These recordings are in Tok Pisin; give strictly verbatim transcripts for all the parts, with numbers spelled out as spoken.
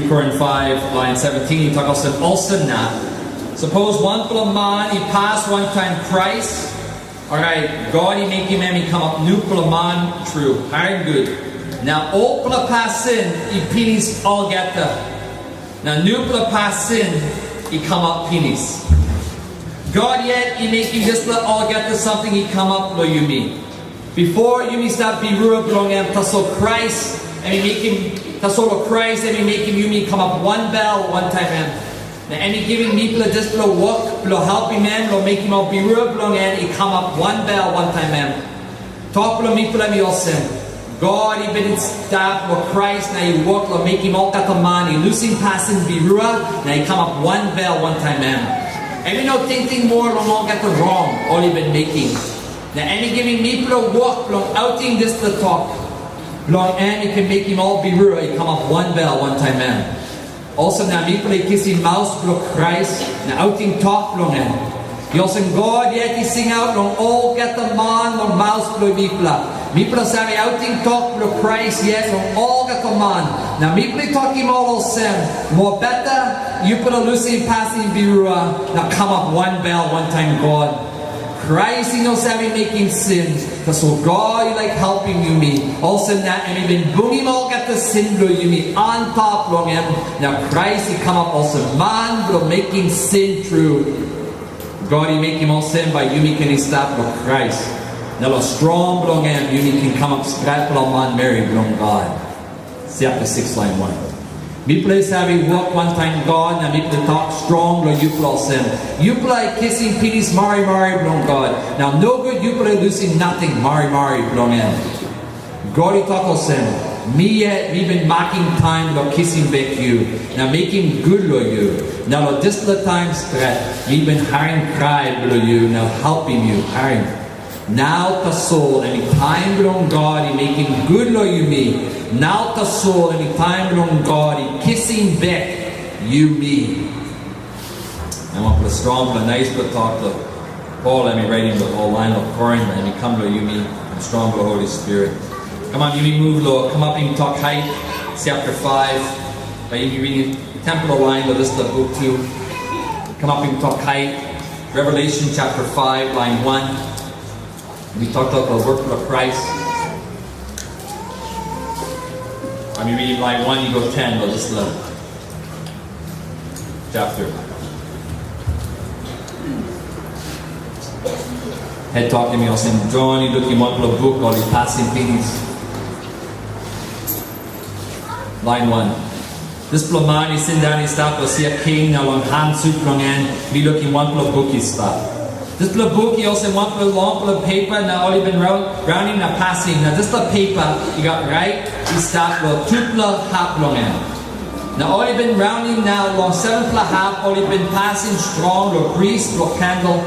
Korin five, line seventeen, i tok olsem, olsem na, sapos wanpela man i pas wantaim Krais, orait God i mekim em i kamap nupela man tru. Harim gut. Na olpela pasin i pinis olgeta. Na nupela pasin i kamap pinis. God yet i mekim dispela olgeta samting i kamap long yumi. Bipo yumi stap birua bilong em, tasol Krais em i mekim, tasol long Krais em i mekim yumi kamap wanbel wantaim em. Na em i givim mipela dispela wok bilong helpim em long mekim ol birua bilong en i kamap wanbel wantaim em. Tok bilong mipela em i olsem, God i bin stap long Krais na i wok long mekim olgeta man i lusim pasin birua na i kamap wanbel wantaim em. Em i no tingting moa long olgeta rong ol i bin mekim. Na em i givim mipela wok bilong autim dispela tok, bilong em i ken mekim ol birua i kamap wanbel wantaim em. Olsem na mipela i kisim maus bilong Krais na autim tok bilong en. I olsem God yet i singaut long olgeta man long maus bilong mipela. Mipela save autim tok bilong Krais yet long olgeta man. Na mipela i tokim ol olsem, mobeta yupela lusim pasin birua na kamap wanbel wantaim God. Krais i no save mekim sin, tasol God i laik helpim yumi. Olsem na em i bin bungim olgeta sin bilong yumi antap long em, na Krais i kamap olsem man bilong mekim sin tru. God i mekim olsem bai yumi ken i stap long Krais, na long strong bilong em yumi ken kamap stretpela manmeri bilong God. Chapter six, line one. Mipela i save wok wantaim God, na mipela tok strong long yupela olsem, yupela i kisim pinis marimari bilong God, na nogut yupela i lusim nating marimari bilong en. God i tok olsem, mi yet mi bin makim taim long kisim bek yu, na mekim gut long yu, na long dispela taim stret mi bin harim krai bilong yu na helpim yu harim. Nau tasol em i taim bilong God i mekim gut long yumi. Nau tasol em i taim bilong God i kisim bek yumi. Na wanpela strongpela naispela tok long Pol em i raitim long ol lain long Korin, na em i kam long yumi, em strong bilong Holi Spirit. Come on, yumi move long Kamapim Tok Hait, chapter five. Bai yumi reading tempel lain long dispela buk tu. Kamapim Tok Hait, Revelation chapter five, line one. Mi toktok long wok bilong Krais. Bai mi reading line one i go ten long dispela chapter. Het tok long mi olsem, Jon, yu lukim wanpela buk ol i pasim pinis. Line one. Dispela man i sindaun i stap long sia king, na long han sut bilong en mi lukim wanpela buk i stap. Dispela buk i olsem wanpela longpela pepa, na ol i bin rau-, raunim na pasim. Na dispela pepa i gat rait i stap long tupela hap bilong en. Na ol i bin raunim, na long sevenpela hap ol i bin pasim strong long gris bilong kandel.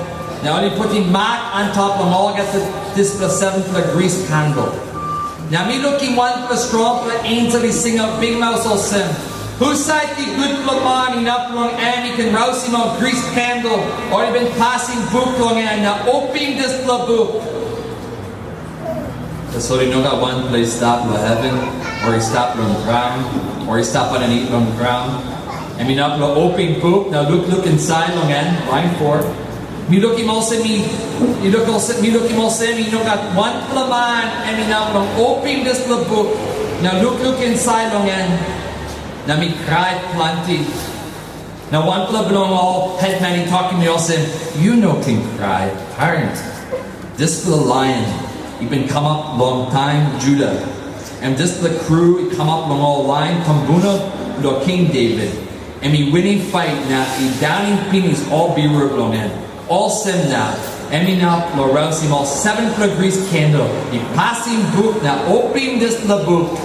Na ol i putim mak antap long olgeta dispela sevenpela gris kandel. Na mi lukim wanpela strongpela ensel i singaut bikmaus olsem, husat i gutpela man inap long em i ken rausim ol gris kandel ol i bin pasim buk long en na opim dispela buk? Tasol i no gat wanpela i stap long heven, o i stap long graun, o i stap aninit long graun, em inap long opim buk na lukluk insait long en, lain foa. Mi lukim olsem mi, mi luk olsem, mi lukim olsem i no gat wanpela man em inap long opim dispela buk na lukluk insait long en, na mi krai planti. Na wanpela bilong ol hetman i tokim mi olsem, "Yu no ken krai, harim. Dispela laion i bin kamap long taim Juda, em dispela kru i kamap long ol lain tumbuna bilong King Devit. Em i winim pait na i daunim pinis ol birua bilong en. Olsem na, em inap long rausim ol sevenpela gris kandel, i pasim buk na opim dispela buk."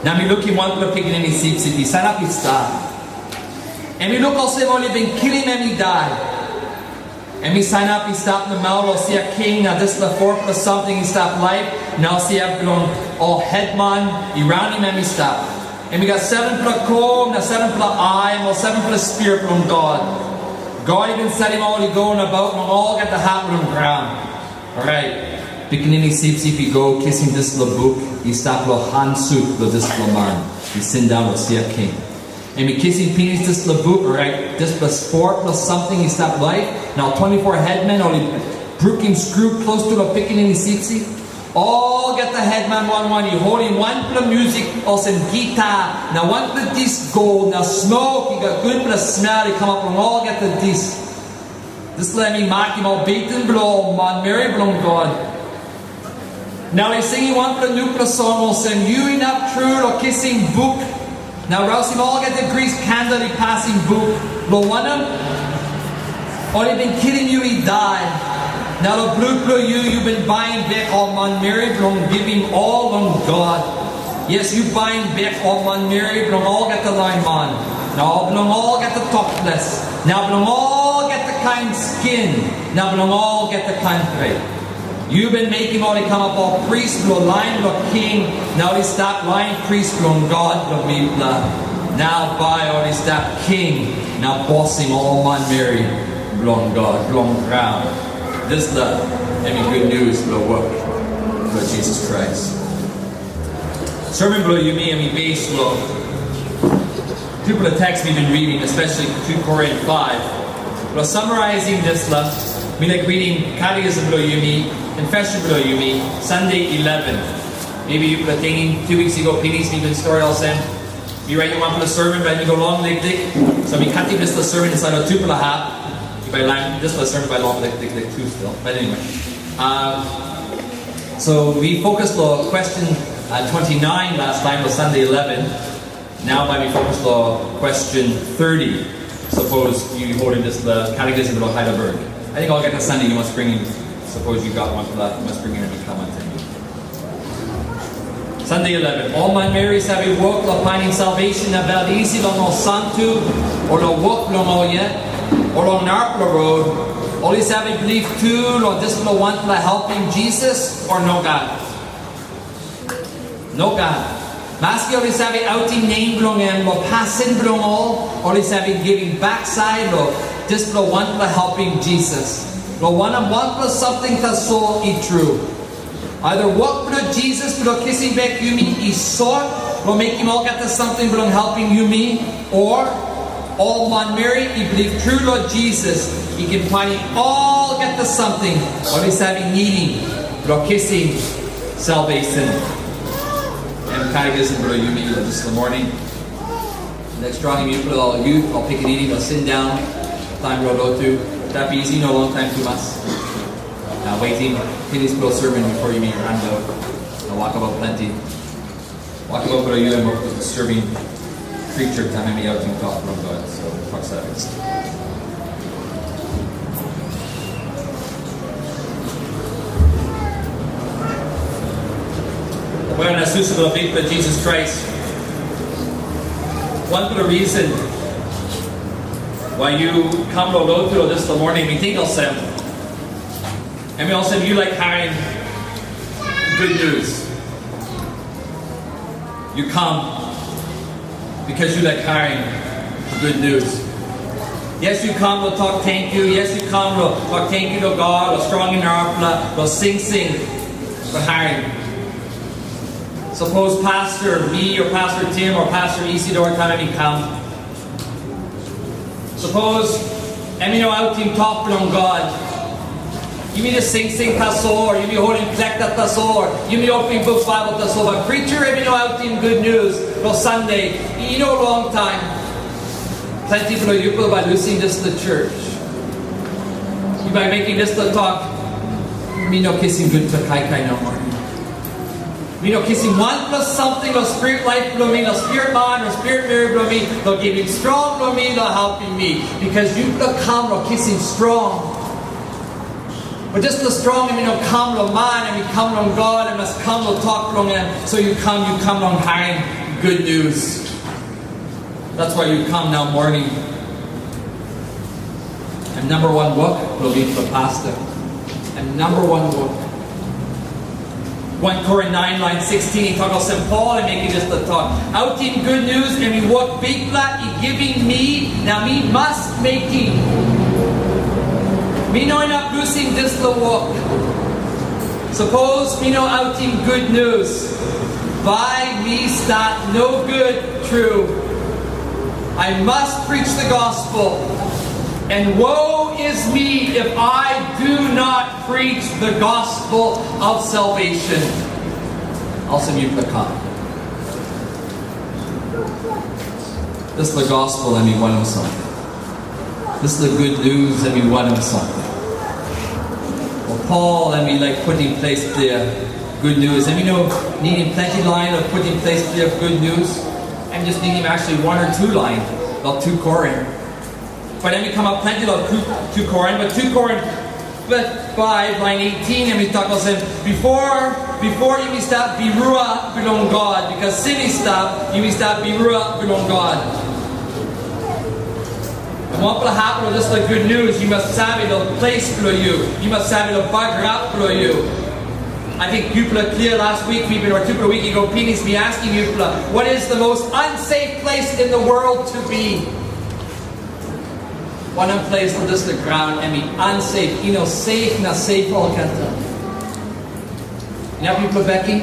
Na mi lukim wanpela pikinini sipsip i sanap i stap. Em i luk olsem ol i bin kilim em i dai. Em i sanap i stap namel long sia king, na dispela fopela samting i stap laip, na ol sia bilong ol hetman i raunim em i stap. Em i gat sevenpela kol na sevenpela ai, na ol sevenpela spirit bilong God. God i bin salim ol i go nabaut long olgeta hap bilong graun. Orait, pikinini sipsip i go kisim dispela buk i stap long han sut bilong dispela man. I sindaun long sia king. Em i kisim pinis dispela buk, orait dispela spotpela samting i stap laip. Na ol twenty-four hetman ol i brukim skru klostu long pikinini sipsip. Olgeta hetman wan wan i holim wanpela musik olsem gita, na wanpela dis gol, na smok i gat gutpela smel i kamap long olgeta dis. Dispela em i makim ol beten bilong ol manmeri bilong God. Na ol i singim wanpela nupela song olsem, "Yu inap tru long kisim buk, na rausim olgeta gris kandel i pasim buk, long wanem, ol i bin kilim yu i dai, na long blut bilong yu yu bin baim bek ol manmeri bilong givim ol long God. Yes, yu baim bek ol manmeri bilong olgeta lain man, na ol bilong olgeta tok ples, na bilong olgeta kain skin, na bilong olgeta kantri. Yu bin mekim ol i kamap ol pris bilong lain bilong king, na ol i stap lain pris bilong God bilong mipela. Nau bai ol i stap king na bosim ol manmeri bilong God, bilong graun." Dispela em i gutnius bilong wok bilong Jisas Krais. Sermon bilong yumi em i base long tupela teks mi bin reading, especially two Korin five. Long summarizing dispela, mi laik reading Catechism bilong yumi, Confession bilong yumi, Sunday eleven. Maybe yupela tingting, two weeks ago pinis mi bin stori olsem, mi raitim wanpela sermon bai mi go long liklik. So mi katim dispela sermon insait long tupela hap. Bai long dispela sermon bai long liklik tu still. But anyway. Um, so we focused on question uh, twenty-nine last time, was Sunday eleven. Nau bai mi fokus long question thirty. Sapos yu holim dispela Catechism bilong Heidelberg. Ating olgeta Sande yu mas bringim, sapos yu gat wanpela, yu mas bringim em i kam wantaim yu. Sande eleven. Ol manmeri save wok long painim salvation na bel isi long ol santu, o long wok bilong ol yet, o long narapela rot, ol i save bilip tu long dispela wanpela helpim Jisas, o nogat? Nogat. Maski ol i save autim nem bilong em long pasin bilong ol, ol i save givim baksait long dispela wanpela helpim Jisas. Long wanem, wanpela samting tasol i tru. Either wok bilong Jisas bilong kisim bek yumi i sot long mekim olgeta samting bilong helpim yumi, o ol manmeri i bilip tru long Jisas i ken painim olgeta samting ol i save nidim bilong kisim salvation. Em Catechism bilong yumi long dispela morning. Laik strongim yupela ol yut, ol pikinini, ol sindaun, taim bilong lotu. Stap isi, no longtaim tumas. Na wetim pinis bilong sermon bipo yumi ran go. Na wokabaut planti. Wokabaut bilong yu em wok long disturbing creature taim em i autim tok bilong God. So, tok seven. Wel, na susu bilong Bikpela Jisas Krais. Wanpela reason why yu kam long lotu dispela morning, mi ting olsem, em i olsem yu laik harim good news. Yu kam because yu laik harim good news. Yes, yu kam long tok tenkyu. Yes, yu kam long tok tenkyu long God, long strongim narapela, long singsing. But harim. Sapos Pastor, mi, o Pastor Tim, o Pastor Isidor taim em i kam, sapos em i no autim tok bilong God, yumi just singsing tasol, yumi holim plekta tasol, yumi opim buk Baibel tasol, but preacher em i no autim gutnius long Sande, i no longtaim. Planti bilong yupela bai lusim dispela church. Yu bai mekim dispela tok, mi no kisim gutpela kaikai nomo. Mi no kisim wanpela samting long spirit laip bilong mi, long spirit man, long spirit meri bilong mi, long givim strong long mi, long helpim mi. Because yupela kam long kisim strong. But dispela strong em i no kam long man, em i kam long God, em mas kam long tok bilong em. So yu kam, yu kam long harim gutnius. That's why yu kam nau morning. Em namba wan wok bilong mi, bilong pastor. Em namba wan wok. One Korin nine, line sixteen, i tok olsem, Pol i mekim dispela tok, autim gutnius em i wok Bikpela i givim mi, na mi mas mekim. Mi no inap lusim dispela wok. Sapos mi no autim gutnius, Bai mi stap nogut tru. I must preach the gospel. And woe is me if I do not preach the gospel of salvation. Olsem yupela kam. Dispela gospel em i wanem samting? Dispela good news em i wanem samting? Wel, Pol em i laik putim ples klia, good news. Em i no nidim planti lain o putim ples klia good news. Em just nidim actually one or two lain, about two Korin. But em i kamap planti long two, two Korin, but two Korin five, line eighteen, em i tok olsem, before, before yumi stap birua bilong God, because sin i stap, yumi stap birua bilong God. Na wanpela hap long dispela good news, yu mas save long ples bilong yu, yu mas save long bagarap bilong yu. I think yupela klia last week, mi bin, o tupela wik i go pinis, mi askim yupela, what is the most unsafe place in the world to be? Wanem ples long dispela graun em i unsafe, i no safe na safe olgeta? Inap yupela bekim?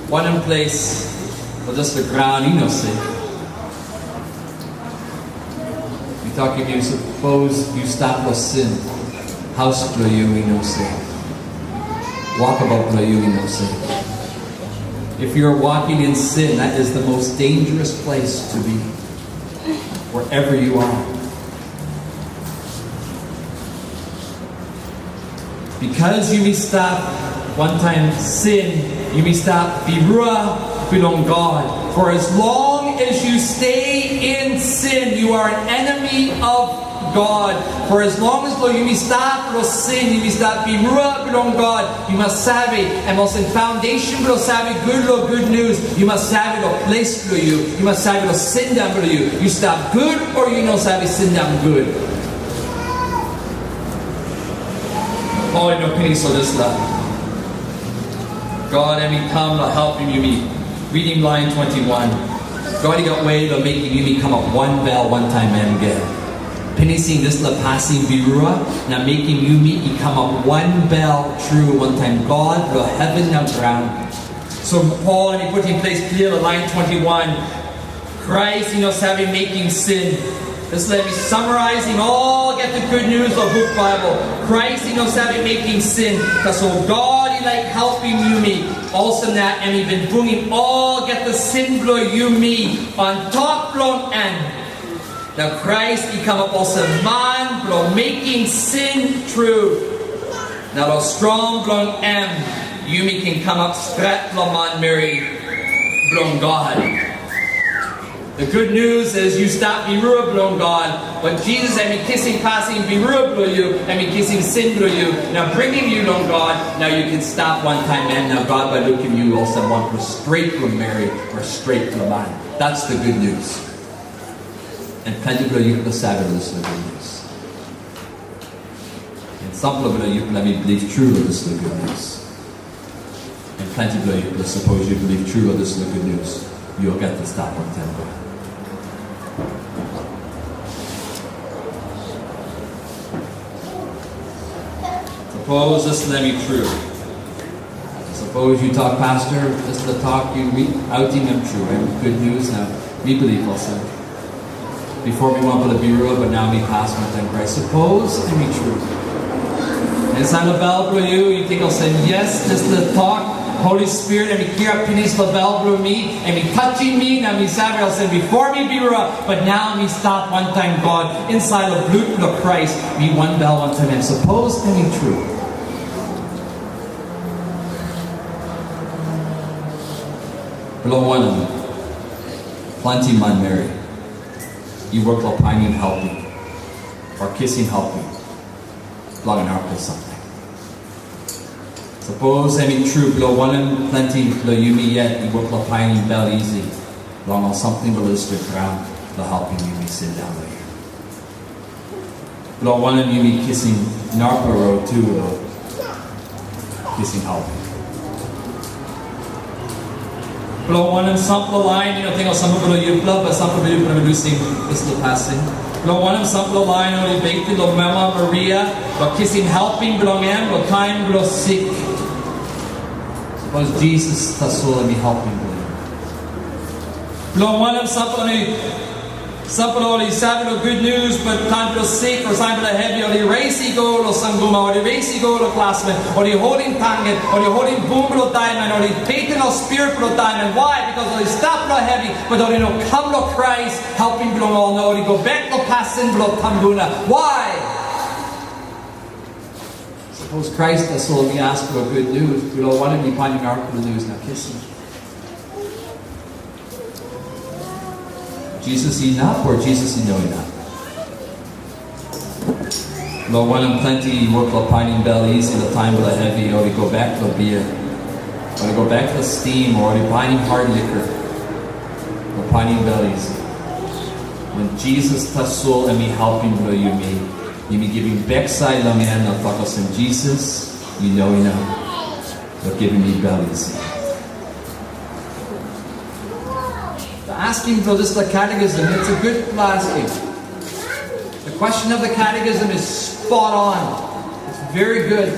Wanem ples long dispela graun i no safe? Mi tokim yu, sapos yu stap long sin, haus bilong yu i no safe. Wokabaut bilong yu i no safe. If you're walking in sin, that is the most dangerous place to be, wherever you are. Because yumi stap wantaim sin, yumi stap birua bilong God. For as long as you stay in sin, you are an enemy of God. For as long as lo yumi stap lo sin, yumi stap birua bilong God, yu mas save, em olsem foundation bilong save gut lo good news, yu mas save lo ples bilong yu, yu mas save lo sindaun bilong yu. Yu stap gut o yu no save sindaun gut? Pol i no pinis long dispela. God em i kam long helpim yumi. Ritim lain twenty-one. God i gat we long mekim yumi kamap wanbel wantaim em gen. Pinisim dispela pasin birua, na mekim yumi i kamap wanbel tru wantaim God bilong heven na graun. So Pol em i putim ples klia long lain twenty-one. Krais i no save mekim sin. Dispela em i samaraisim olgeta gutnius long buk Baibel. Krais i no save mekim sin. Tasol God i laik helpim yumi. Olsem na em i bin bungim olgeta sin bilong yumi antap long em. Na Krais i kamap olsem man bilong mekim sin tru. Na long strong bilong em, yumi ken kamap stretpela manmeri bilong God. The good news is yu stap birua bilong God, but Jisas em i kisim pasin birua bilong yu, em i kisim sin bilong yu, na bringim yu long God, na yu ken stap wantaim em, na God bai lukim yu olsem wanpela stretpela meri o stretpela man. That's the good news. And planti bilong yupela save long dispela good news. And sampela bilong yupela i bilip tru long dispela good news. And planti bilong yupela, sapos yu bilip tru long dispela good news, yu olgeta stap wantaim God. Sapos dispela em i tru. Sapos yu tok, Pastor, dispela tok yu autim em tru, em good news, na mi bilip olsem. Bipo mi wanpela birua, but nau mi pas wantaim Krais. Sapos em i tru. Insait long bel bilong yu, yu ting olsem, yes, dispela tok, Holi Spirit, em i kirap pinis long bel bilong mi, em i tasim mi, na mi save olsem, bipo mi birua, but nau mi stap wantaim God, insait long blut bilong Krais, mi wanbel wantaim em. Sapos em i tru. Bilong wanem, planti manmeri i wok long painim helpim, o kisim helpim, bilong narapela samting. Sapos em i tru, bilong wanem planti bilong yumi yet i wok long painim bel isi long ol samting bilong dispela graun long helpim yumi sindaun long hia? Bilong wanem yumi kisim narapela rot tu long kisim helpim? Bilong wanem sampela lain, yu no ting ol sampela bilong yupela, bat sampela bilong yupela i lusim dispela pasin. Bilong wanem sampela lain ol i beten long mama Maria, long kisim helpim bilong em long taim bilong sik? Bikos Jisas tasol em i helpim bilong yu. Bilong wanem sampela ol i, sampela ol i save long gutnius, but taim bilong sik o taim bilong hevi, ol i reis i go long sanguma, ol i reis i go long glasman, ol i holim tangit, ol i holim bung bilong daiman, ol i paitim ol spirit bilong daiman. Why? Bikos ol i stap long hevi, but ol i no kam long Krais, helpim bilong ol, na ol i go bek long pasin bilong tumbuna. Why? Sapos Krais tasol mi askim long gutnius, bilong wanem mi painim narapela gutnius na kisim? Jisas inap o Jisas i no inap? Long wanem, planti i wok long painim bel isi long taim bilong hevi, ol i go bek long bia, ol i go bek long stim, o ol i painim hard liquor long painim bel isi. Wen Jisas tasol em i helpim bilong yumi, yumi givim beksait long em na tok olsem, "Jisas, yu no inap. Yu givim mi bel isi." The asking for this, the catechism, it's a good asking. The question of the catechism is spot on. It's very good.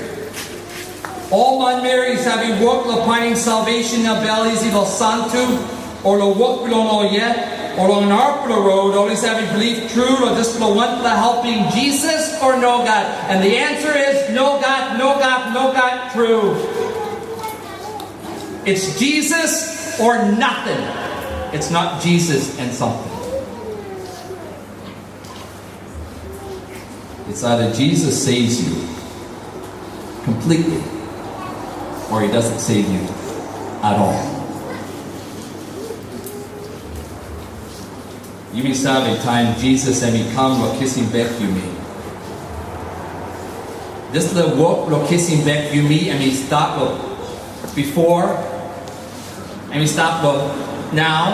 Ol manmeri i save wok long painim salvation na bel isi long santu, o long wok bilong ol yet, o long narapela rot, ol i save bilip tru long dispela wanpela helpim Jisas, o nogat? And the answer is nogat, nogat, nogat tru. It's Jesus or nothing. It's not Jesus and something. It's either Jesus saves you completely or he doesn't save you at all. Yumi save, taim Jisas em i kam long kisim bek yumi, dispela wok long kisim bek yumi em i stat long bipo, em i stap long nau,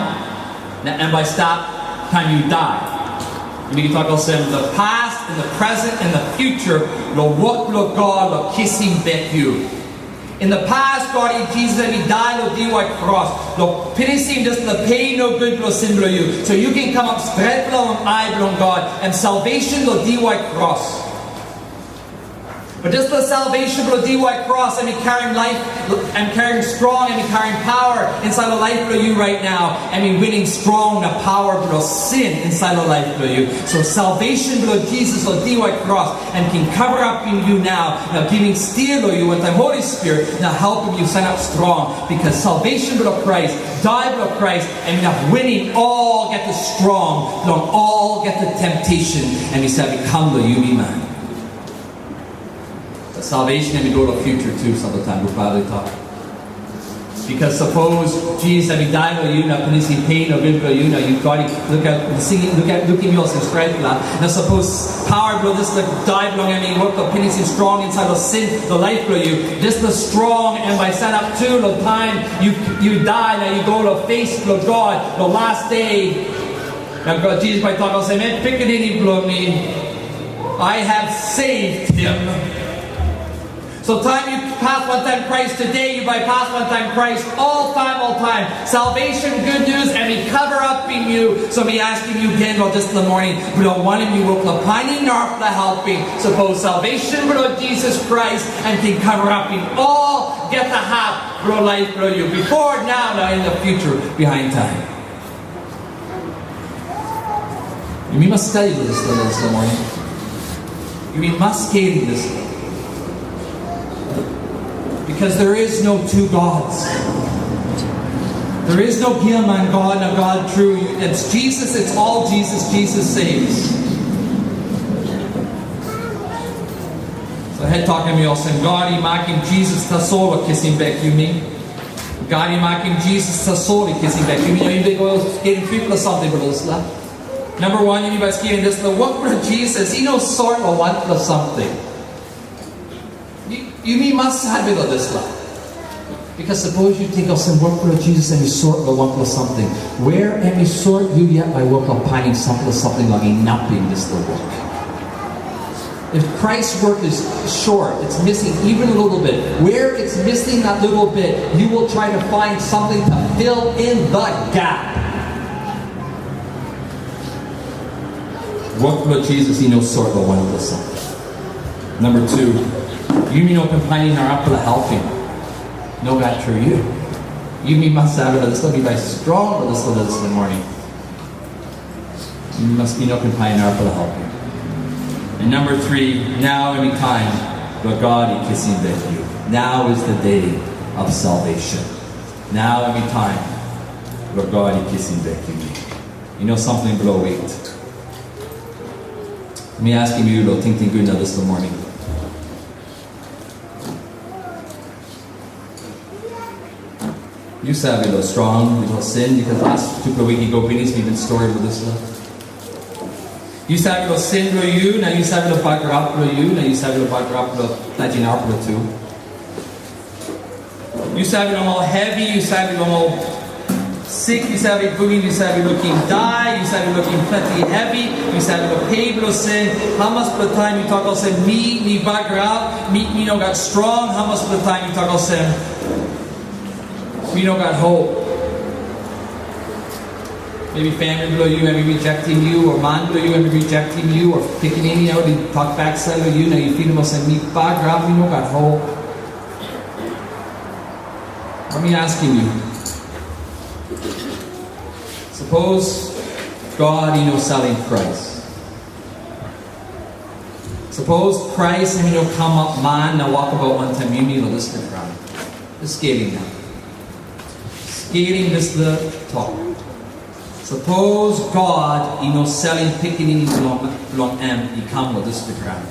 na em bai stap taim yu dai. Yumi tok olsem, the past and the present and the future, long wok bilong God long kisim bek yu. In the past, God i, Jisas em i dai long diwai kros, long pinisim dispela pe nogut bilong sin bilong yu, so yu ken kamap stretpela long ai bilong God, em salvation long diwai kros. But dispela salvation bilong diwai kros, em i karim laip, em karim strong, em i karim pawa insait long laip bilong yu right now. Em i winim strong na pawa bilong sin insait long laip bilong yu. So salvation bilong Jisas long diwai kros, em ken karamapim yu nau, na givim stia long yu wantaim Holi Spirit, na helpim yu sanap strong, bikos salvation bilong Krais, dai bilong Krais, em inap winim olgeta strong bilong olgeta temptation em i save kam long yumi man. Salvation em i go long future tu, sampela taim Buk Baibel i tok. Bikos sapos Jisas em i dai long yu na pinisim pe nogut bilong yu, na yu God i lukaut, singim, lukaut, lukim yu olsem stretpela. Na sapos pawa bilong dispela dai bilong em i wok long pinisim strong insait long sin, long laip bilong yu, dispela strong em bai sanap tu long taim yu, yu dai na yu go long pes bilong God long las de. Na God, Jisas bai tok olsem, "Em pikinini bilong mi, I have saved him." So taim yu pas wantaim Krais today, yu bai pas wantaim Krais oltaim, oltaim. Salvation gutnius em i karamapim yu. So mi askim yu gen long dispela moning, bilong wanem yu wok long painim narapela helpim? Sapos salvation bilong Jisas Krais em ken karamapim olgeta hap bilong laip bilong yu, bipo, nau, na in the future, bihain taim. Yumi mas skelim dispela, dispela moning. Yumi mas skelim dispela. Because there is no two gods. There is no giaman God, no God true. It's Jesus, it's all Jesus, Jesus saves. So het tok em i olsem, God i makim Jisas tasol long kisim bek yumi. God i makim Jisas tasol i kisim bek yumi. Yu bai go skelim tripela samting bilong dispela. Namba wan, yumi bai skelim dispela, wok bilong Jisas i no sot long wanpela samting. Yu, yumi mas save long dispela. Bikos sapos yu ting olsem, wok bilong Jisas em i sot long wanpela samting, where em i sot yu yet bai wok long painim sampela samting long inapim dispela wok. If Christ's work is short, it's missing even a little bit, where it's missing that little bit, you will try to find something to fill in the gap. Wok bilong Jisas i no sot long wanpela samting. Namba tu, yumi no ken painim narapela helpim. Nogat tru yu. Yumi mas save long dispela, bai strong long dispela, dispela moning. Yu mas, yu no ken painim arapela helpim. And number three, nau em i taim long God i kisim bek yu. Now is the day of salvation. Nau em i taim long God i kisim bek yu. Yu no samting bilong wet. Mi askim yu long tingting gut na dispela moning. Yu save long strong, yu long sin, because last tupela wik i go pinis, mi bin stori long dispela. Yu save long sin bilong yu, na yu save long bagarap bilong yu, na yu save long bagarap bilong planti arapela tu. Yu save long ol hevi, yu save long ol sik, yu save bungim, yu save lukim dai, yu save lukim planti hevi, yu save long pe bilong sin. Hamas bilong taim yu tok olsem, mi, mi bagarap, mi, mi no gat strong, hamas bilong taim yu tok olsem, mi no gat hope. Maybe family bilong yu em i rejectim yu, o man bilong yu em i rejectim yu, o pikinini ol i tok baksait long yu, na yu pilim olsem, mi bagarap, mi no gat hope. Let me ask you, suppose God i no salim Krais. Sapos Krais em i no kamap man na wokabaut wantaim yumi long dispela graun. Skelim nau. Skelim dispela tok. Sapos God i no salim pikinini bilong, bilong em i kam long dispela graun.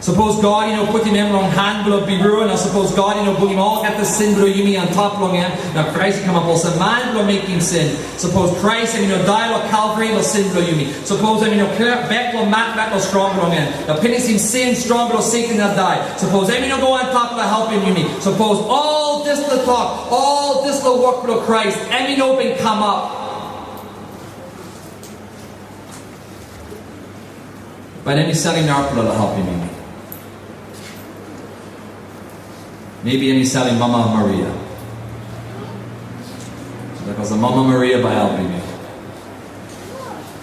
Sapos God i no putim em long han bilong birua, na sapos God i no bungim olgeta sin bilong yumi antap long em, na Krais i kamap olsem man bilong mekim sin. Sapos Krais em i no dai long Kalvari long sin bilong yumi. Sapos em i no kirap bek long matmat long strong bilong en, na pinisim sin, strong bilong Satan na dai. Sapos em i no go antap na helpim yumi. Sapos ol dispela tok, ol dispela wok bilong Krais, em i no bin kamap. But em i salim narapela long helpim yumi. Maybe em i salim Mama Maria. So, like, olsem, Mama Maria bai helpim yu.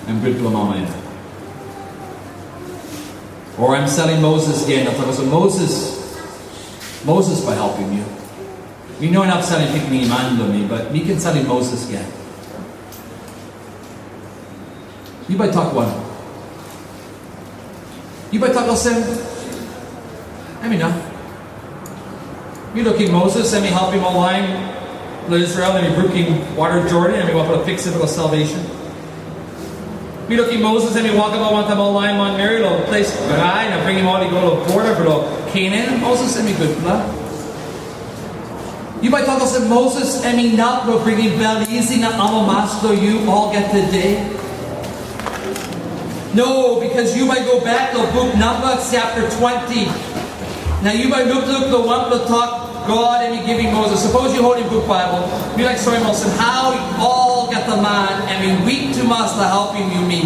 Em gutpela mama ya. O em salim Moses gen, na tok olsem, Moses, Moses bai helpim yu. Mi no inap salim pikinini man bilong mi, but mi ken salim Moses gen. Yu bai tok wanem? Yu bai tok olsem, em inap. Mi lukim Moses, em i helpim ol lain bilong Israel, em i brukim wara Jordan, em i wanpela piksa bilong salvation. Mi lukim Moses, em i wokabaut wantaim ol lain manmeri long ples drai, na bringim ol i go long boda bilong Kenan. Moses, em i gutpela. Yu bai tok olsem, Moses em inap long bringim bel isi na amamas long yu olgeta de? No, bikos yu bai go bek long buk Namba, chapter twenty. Na yu bai lukluk long wanpela tok God em i givim Moses. Sapos yu holim buk Baibel, mi laik soim olsem, hau olgeta man em i wik tumas long helpim yumi.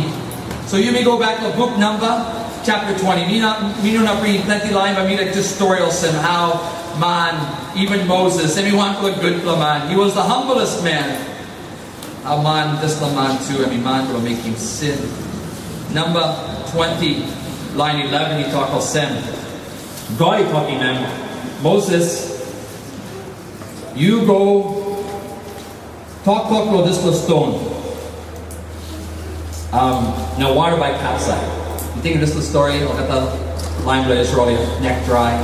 So yumi go bek long buk Namba, chapter twenty. Mi na, mi no inap bringim planti lain, but mi laik just stori olsem, hau man, even Moses, em i wanpela gutpela man. He was the humblest man. A man, dispela man tu, em i man bilong mekim sin. Namba twenty, lain eleven, i tok olsem, God i tokim em, Moses, yu go toktok long dispela ston, um, na wara bai kapsait. Yu ting dispela stori, olgeta lain bilong Israel i nek drai.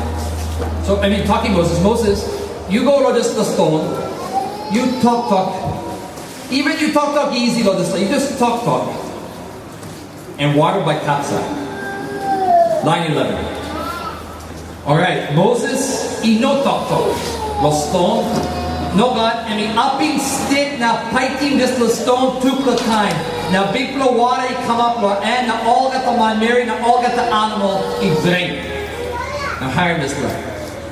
So, em i tokim Moses, Moses, yu go long dispela ston, yu toktok, even yu toktok isi long dispela, yu just toktok, na wara bai kapsait. Lain eleven. Orait, Moses i no toktok long ston. Nogat, em i apim stik na paitim dispela ston tupela taim. Na bikpela wara i kamap long en, na olgeta manmeri na olgeta animal i dring. Na harim dispela.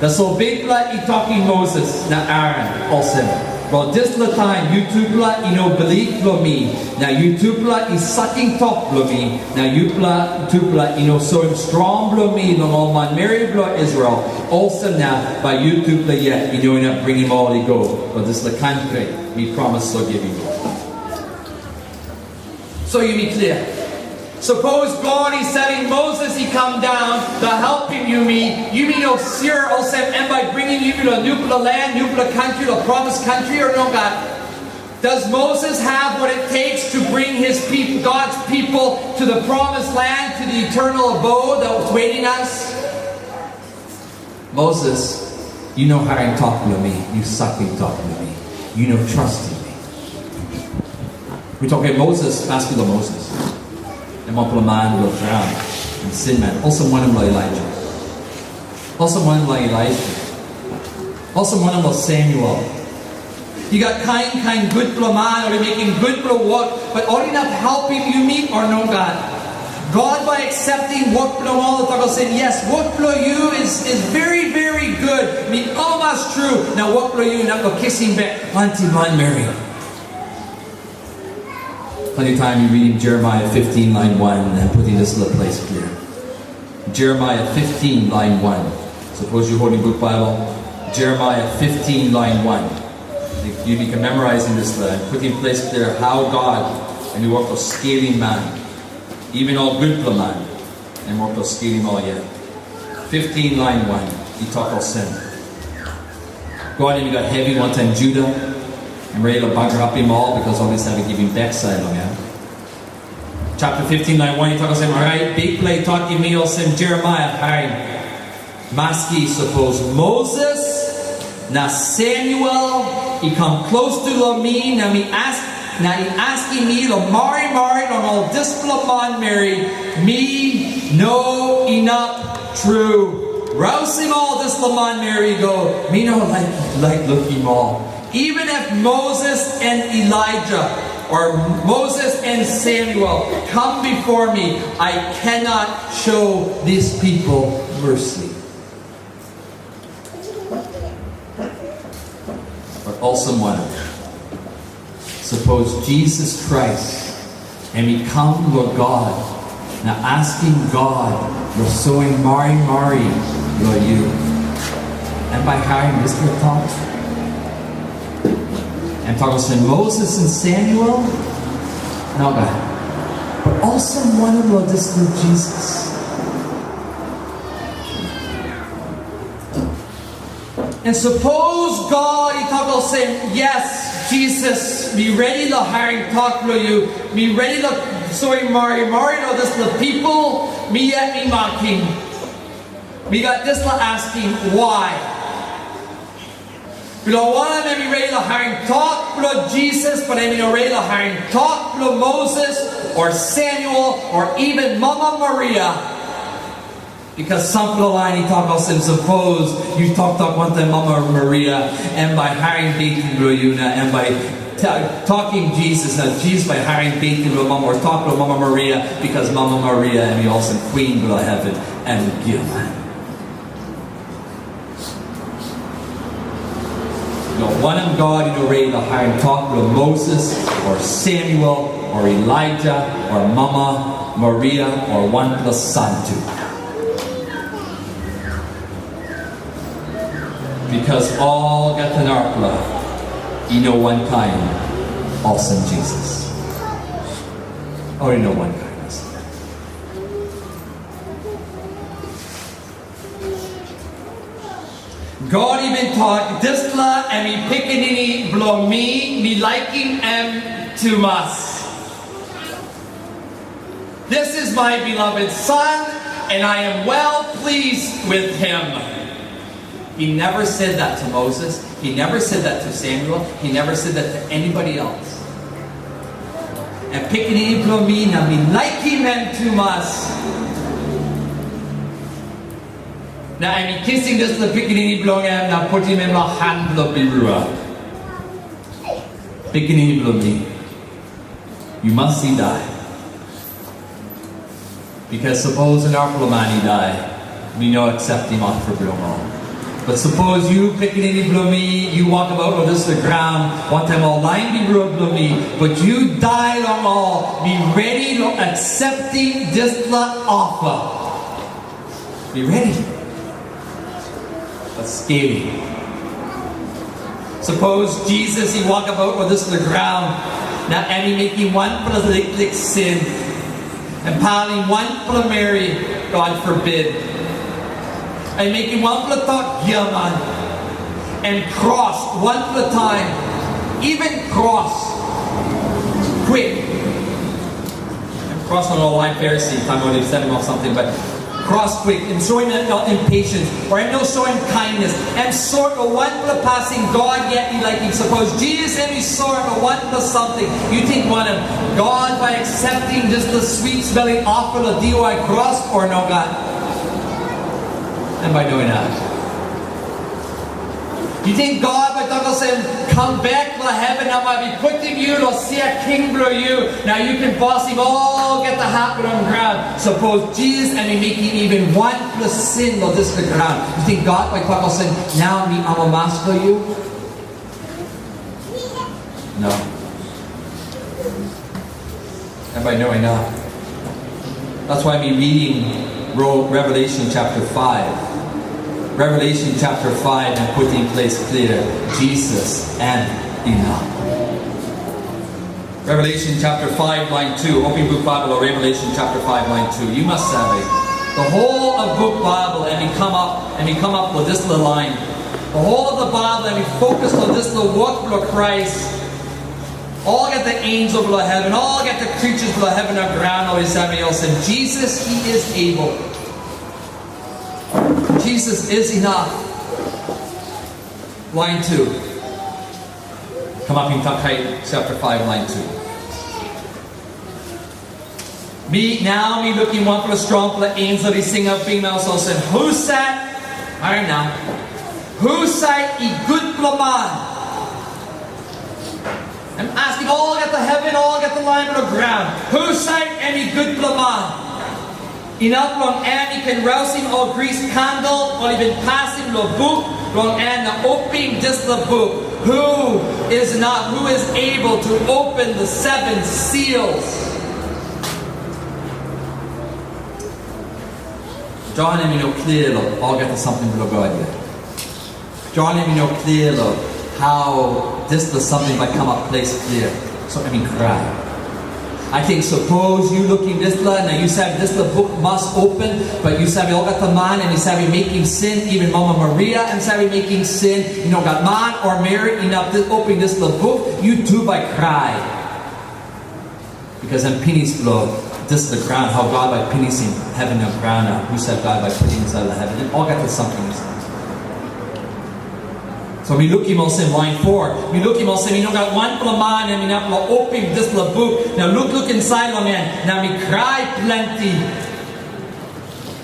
Tasol Bikpela i tokim Moses na Aron olsem, long dispela taim yutupela i no bilip long mi, na yutupela i sakim tok bilong mi, na yupela tupela i no soim strong bilong mi long ol manmeri bilong Israel, olsem na bai yutupela yet i no inap bringim ol i go long dispela kantri mi promis long givim ol. So yumi klia. Sapos God i salim Moses i kam daun, na helpim yumi, yumi no sure olsem em bai bringim yumi long nupela land, nupela kantri, long promis kantri, o nogat? Does Moses have what it takes to bring his people, God's people, to the promised land, to the eternal abode that was waiting us? Moses, yu no harim tok bilong mi, yu sakim tok bilong mi, yu no trastim mi. Mi tok, Moses, askim long Moses. Em wanpela man bilong graun na sinman, olsem wanem long Elaija? Olsem wanem long Elaija? Olsem wanem long Samuel? I gat kain kain gutpela man ol i mekim gutpela wok, but ol inap helpim yumi o nogat? God bai akseptim wok bilong ol, tok olsem, yes, wok bilong yu is, is very, very good. Mi amamas tru, na wok bilong yu inap long kisim bek planti manmeri. Planti taim yu ridim Jeremiah fifteen lain one na putim dispela ples klia. Jeremiah fifteen lain one. Sapos yu holim gut Baibel, Jeremiah fifteen lain one. Yu ken memorizim dispela na putim ples klia hau God em i wok long skelim man, even ol gutpela man, em wok long skelim ol yet. Fifteen lain one, i tok olsem, God em i gat hevi wantaim Juda, em redi long bagarapim ol, bikos ol i save givim baksait long em. Chapter fifteen, lain one, i tok olsem, orait Bikpela i tokim mi olsem, Jeremaia, harim. Maski sapos Moses na Samuel i kam klostu long mi, na mi as, na i askim mi long marimari long ol dispela manmeri, mi no inap tru rausim ol dispela manmeri i go. Mi no laik, laik lukim ol. Even if Moses and Elijah or Moses and Samuel come before me, I cannot show these people mercy. But olsem wanem? Sapos Jisas Krais em i kam long God na askim God long soim marimari long yu, em bai harim dispela tok? Em tok olsem, Moses na Samuel? Nogat. But olsem wanem long dispela Jisas? Na sapos God i tok olsem, yes, Jisas, mi redi long harim tok long yu, mi redi long soim marimari long dispela pipel mi yet mi makim. Mi gat dispela askim, wai? Bilong wanem em i redi long harim tok bilong Jisas, but em i no redi long harim tok bilong Moses, o Samuel, o even Mama Maria? Bikos sampela lain i tok olsem, sapos yu toktok wantaim Mama Maria, em bai harim beten bilong yu, na em bai ta-, tokim Jisas, na Jisas bai harim beten bilong Mama, o tok bilong Mama Maria, bikos Mama Maria em i olsem kwin bilong heven, em giaman. Long wanem God i no redi long harim tok bilong Moses, o Samuel, o Elijah, o Mama Maria, o wanpela santu? Bikos olgeta narapela i no wankain olsem Jisas. Ol i no wankain olsem. God i bin tok, dispela em i pikinini bilong mi, mi laikim em tumas. This is my beloved son, and I am well pleased with him. He never said that to Moses. He never said that to Samuel. He never said that to anybody else. Em pikinini bilong mi, na mi laikim em tumas. Na em i kisim dispela pikinini bilong em na putim em long han bilong birua. Pikinini bilong mi, yu mas i dai. Bikos sapos narapela man i dai, mi no akseptim ofa bilong ol. But sapos yu, pikinini bilong mi, yu wokabaut long dispela graun wantaim ol lain birua bilong mi, but yu dai long ol, mi redi long akseptim dispela ofa. Mi redi. Bat skeri. Sapos Jisas i wokabaut long dispela graun, na em i mekim wanpela liklik sin, Em palim wanpela meri, God forbid. Em mekim wanpela tok giaman. Em kros wanpela taim, even kros kwik. Em kros long ol lain Pharisee, taim ol i salim ol samting, but kros kwik, em soim em impatient, o em no soim kindness. Em sot long wanpela pasin God yet i laikim. Sapos Jisas em i sot long wanpela samting, yu ting wanem? God bai accepting dispela sweet smelling offer long diwai kros, o nogat? Em bai no inap. Yu ting God bai tok olsem, kam bek long heven, na bai mi putim yu long sia king bilong yu, na yu ken bosim olgeta hap bilong graun? Sapos Jisas em i mekim even wanpela sin long dispela graun, yu ting God bai tok olsem, nau mi amamas long yu? No. Em bai no inap. That's why mi reading Ro- Revelation chapter five. Revelation chapter five em putim ples klia, Jisas em inap. Revelation chapter five, line two. Opim buk Baibel, Revelation chapter five, line two. Yu mas save, the whole of buk Baibel em i kam ap, em i kam ap long dispela lain. The whole of the Baibel em i fokus long dispela wok bilong Krais. Olgeta ensel bilong heven, olgeta creatures bilong heven na graun, ol i save olsem, Jesus, he is able. Jesus is enough. Line two. Kamapim Takai chapter five, line two. Mi, nau mi lukim wanpela strongpela ensel i singaut bikmaus olsem, husat, harim nau, husat i gutpela man? Em askim olgeta heven, olgeta lain bilong graun, husat em i gutpela man? Inap long em i ken rausim ol gris kandel ol i bin pasim long buk, long em na opim dispela buk. Who is not, who is able to open the seven seals? Jon em i no klia long olgeta samting bilong God yet. Jon em i no klia long hau dispela samting bai kamap ples klia, so em i krai. Ating sapos yu lukim dispela, na yu save dispela buk mas open, but yu save olgeta man em i save mekim sin, even Mama Maria em save mekim sin, i no gat man o meri inap opim dispela buk, yu tu bai krai. Bikos em pinis bilong dispela graun, hau God bai pinisim heven na graun, na husat God bai putim insait long heven, em olgeta samting. So mi lukim olsem, lain foa, mi lukim olsem, i no gat wanpela man em inap long opim dispela buk, na lukluk insait long en, na mi krai planti.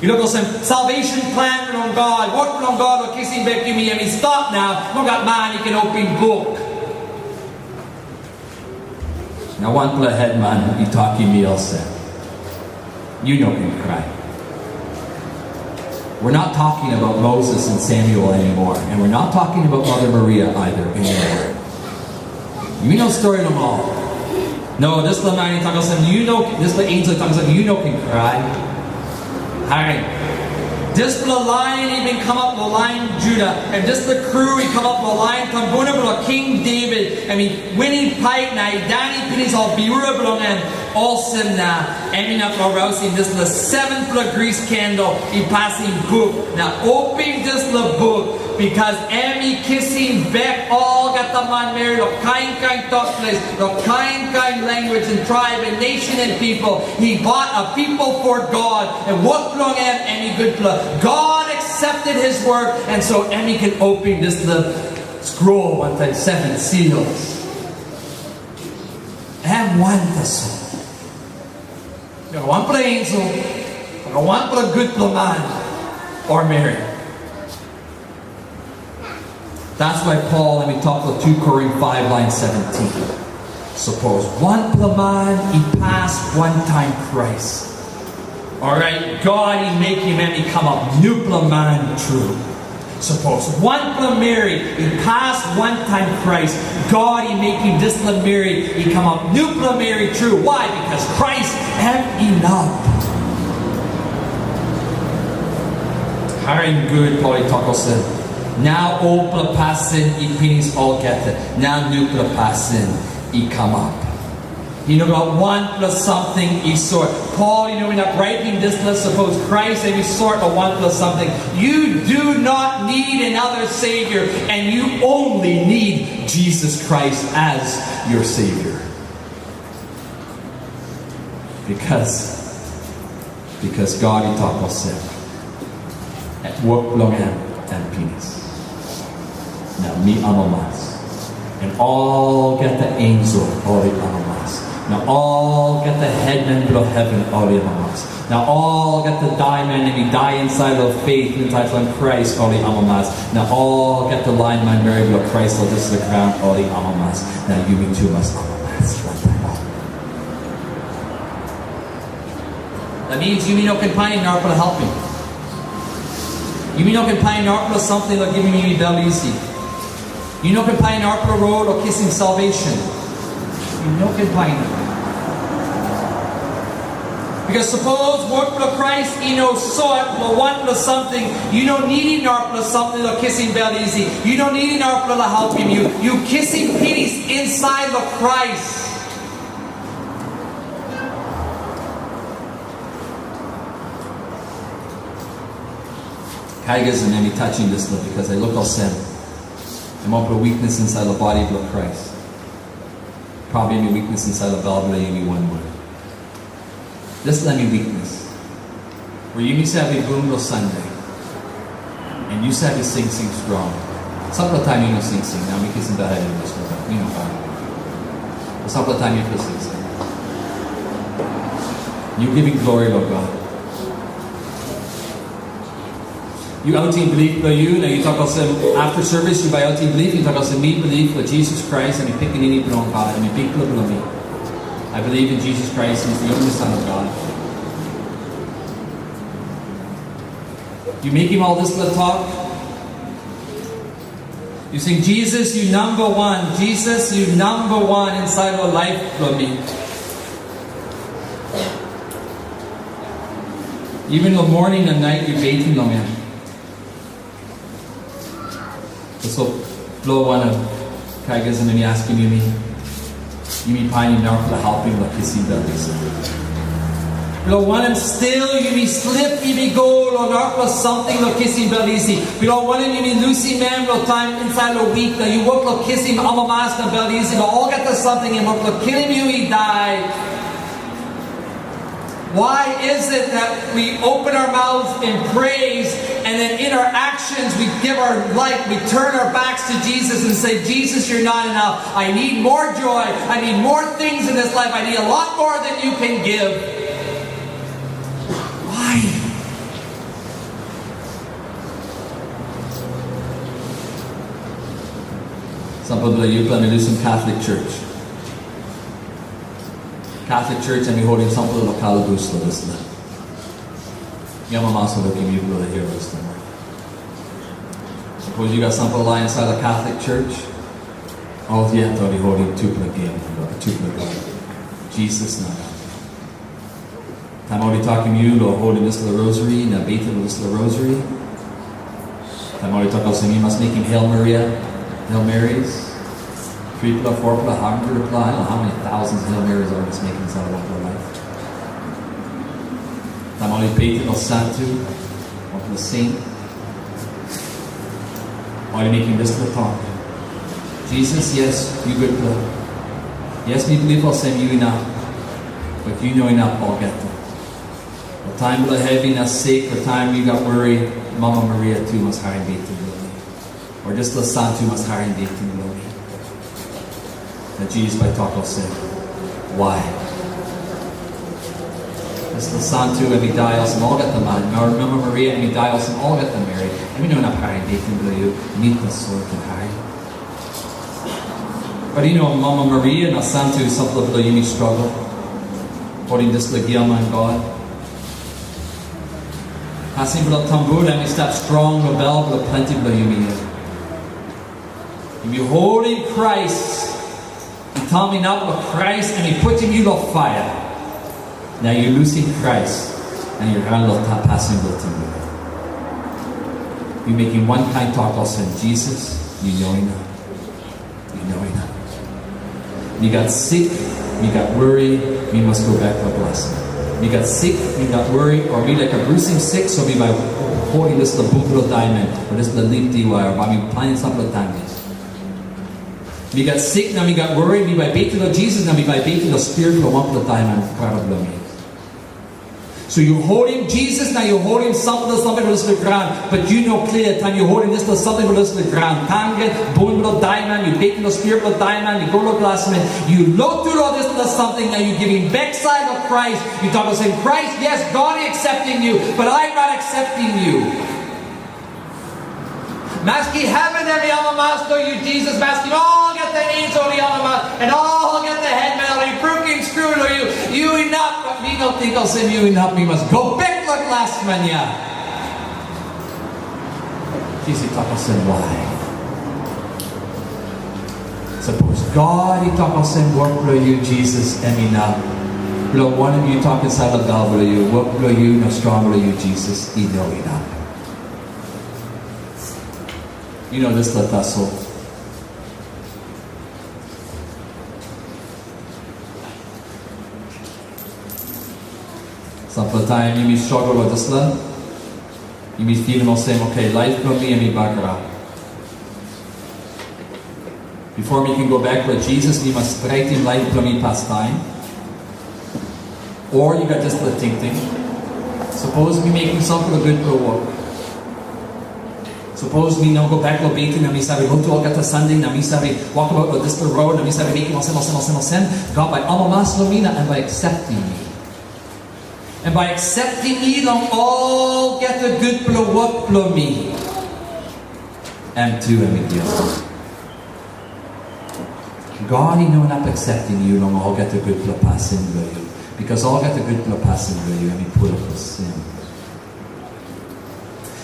Yu luk olsem, salvation plan bilong God, wok bilong God long kisim bek yumi, em i stop nau, no gat man i ken opim buk. Na wanpela hetman i tokim mi olsem, yu no ken krai. We're not talking about Moses and Samuel anymore, and we're not talking about Mother Maria either anymore. Yu no stori no moa. No, dispela man i tok olsem, yu no, dispela ensel i tok olsem, yu no ken krai. Harim. Dispela lain i bin kamap long lain Juda, em dispela kru i kamap long lain tumbuna bilong King David, em i winim pait na i dani pinis ol birua bilong en. Olsem na, em inap long rausim dispela sevenpela gris kandel i pasim buk, na opim dispela buk, bikos em i kisim bek olgeta manmeri long kain kain tok ples, long kain kain language and tribe and nation and people. He bought a people for God, and wok bilong em, em i gutpela. God accepted his work, and so em i ken opim dispela scroll wantaim seven seals. Em wan tasol. Gat wanpela ensel, gat wanpela gutpela man o meri. That's why Paul em i tok long two Korin five, line seventeen. Sapos wanpela man i pas wantaim Krais, orait God i mekim em i kamap nupela man tru. Sapos wanpela meri i pas wantaim Krais, God i mekim dispela meri i kamap nupela meri tru. Why? Bikos Krais em inap. Harim gut, Pol i tok olsem, nau olpela pasin i pinis olgeta, nau nupela pasin i kamap. I no gat wanpela samting i sot. Pol, yu no inap raitim dispela, sapos Krais em i sot long wanpela samting. You do not need another Savior, and you only need Jesus Christ as your Savior. Because Because God i tok olsem, wok bilong em em pinis. Na mi amamas. Na olgeta ensel ol i amamas. Na olgeta hetman bilong heven ol i amamas. Na olgeta daiman em i dai insait long faith insait long Krais ol i amamas. Na olgeta lain manmeri bilong Krais long dispela graun ol i amamas. Na yumi tu mas amamas. That means yumi no ken painim narapela helpim. Yumi no ken painim narapela samting long givim yumi bel isi. Yu no ken painim narapela rot o kisim salvation. Yu no ken painim. Because sapos wok bilong Krais i no sot long wanpela samting, yu no nidim narapela samting long kisim bel isi. Yu no nidim narapela long helpim yu. Yu kisim pinis insait long Krais. Kaigas em i touching dispela, because I look olsem, em wanpela weakness insait long bodi bilong Krais. Probably em i weakness insait long bel bilong yumi wanwan. Dispela em i weakness. Where yumi save bung long Sunday. And yu save sing, sing strong. Sampela taim yu no sing, sing. Nau mi kisim bel hevi long dispela, yu no bai. Sampela taim yu sing, sing. Yu givim glori long God. Yu autim bilip bilong yu, na yu tok olsem, after service, yu bai autim bilip, yu tok olsem, mi bilip long Jisas Krais, em i Pikinini bilong God, em i Bikpela bilong mi. I believe in Jesus Christ, He's the only Son of God. Yu mekim ol dispela tok, yu sing, Jisas, yu namba wan. Jisas, yu namba wan insait long laip bilong mi. Even long moning na nait yu beten long em. Tasol, bilong wanem, Kaigas em i askim yumi, yumi painim narapela helpim long kisim bel isi? Bilong wanem stil yumi slip, yumi go long narapela samting long kisim bel isi? Bilong wanem yumi lusim em long taim insait long wik, na yu wok long kisim amamas na bel isi, na olgeta samting em wok long kilim yu i dai? Why is it that we open our mouths in praise and then in our actions we give our life, we turn our backs to Jesus and say, Jesus, you're not enough. I need more joy. I need more things in this life. I need a lot more than you can give. Why? Sampela bilong yupela em i lusim Catholic Church. Catholic Church em i holim sampela long kalabus long dispela. Yu amamas long lukim yupela long hia long dispela. Sapos yu gat sampela lain insait long Catholic Church, ol yet ol i holim tupela gen, tupela god. Jisas na. Taim ol i tokim yu long holim dispela rosary na beten long dispela rosary, taim ol i tok olsem, yu mas mekim Hail Maria, Hail Marys, tripela, fopela, hundredpela, I don't know how many thousands Hail Marys ol i mas mekim insait long wanpela laip. Taim ol i beten long santu, wanpela saint, ol i mekim dispela tok. Jisas, yes, yu gutpela. Yes, mi bilip olsem yu inap, but yu no inap olgeta. Long taim bilong hevi na sik, long taim yu gat wori, Mama Maria tu mas harim beten bilong mi. O dispela santu mas harim beten bilong mi. Na Jisas bai tok olsem, wai? Dispela santu em i dai olsem olgeta man, na Mama Maria em i dai olsem olgeta meri, em i no inap harim beten bilong yu, mi tasol ken harim. But you know, Mama Maria na santu sampela bilong yumi struggle. Holim dispela giaman God. Pasin bilong tamburan i stap strong long bel bilong planti bilong yumi yet. Yumi holim Krais, i tam inap long Krais, em i putim yu long paia. Na yu lusim Krais, na yu ran long ta pasin bilong tamburan. Yu mekim wankain tok olsem, Jisas, yu no inap. Yu no inap. Mi gat sik, Mi gat wori, mi mas go bek long glasman. Mi gat sik, mi gat wori, o mi laik abrusim sik, so mi bai holim dispela buk bilong diamond, o dispela lip diwai, o bai mi planim sampela taim. Mi gat sik, na mi gat wori, mi bai beten long Jisas, na mi bai beten long spirit bilong wanpela diamond brata bilong mi. So yu holim Jisas, na yu holim sampela samting bilong dispela graun, but yu no klia taim yu holim dispela samting bilong dispela graun. Tangit, bun bilong diamond, yu beten long spirit bilong diamond, yu go long glasman, yu lotu long dispela samting, na yu givim baksait long Krais. Yu tok olsem, Krais, yes, God is accepting you, but I'm not accepting you. Maski heven em i amamas long yu, Jisas, maski olgeta ensel i amamas, na olgeta hetman ol i brukim skru long yu, yu inap, bat mi no ting olsem yu inap, mi mas go bek long glasman ya. Jisas i tok olsem, wai? Sapos God i tok olsem, wok bilong yu, Jisas, em inap, bilong wanem yu tok insait long bel bilong yu, wok bilong yu, na strong bilong yu, Jisas, i no inap? Yu no dispela tasol. Sampela taim yumi struggle long dispela, yumi filim olsem, okay, laip bilong mi em i bagarap. Bipo mi ken go bek long Jisas, mi mas stretim laip bilong mi pastaim. O yu gat dispela tingting, sapos mi mekim sampela gutpela wok, sapos mi no go bek long Beten, na mi save lotu olgeta Sande, na mi save wokabaut long dispela rot, na mi save mekim olsem, olsem, olsem, olsem, God bai amamas long mi, na em bai akseptim mi. Em bai akseptim mi long olgeta gutpela wok bilong mi. Em tu em i giaman. God i no inap akseptim yu long olgeta gutpela pasin bilong yu, bikos olgeta gutpela pasin bilong yu em i pulap long sin.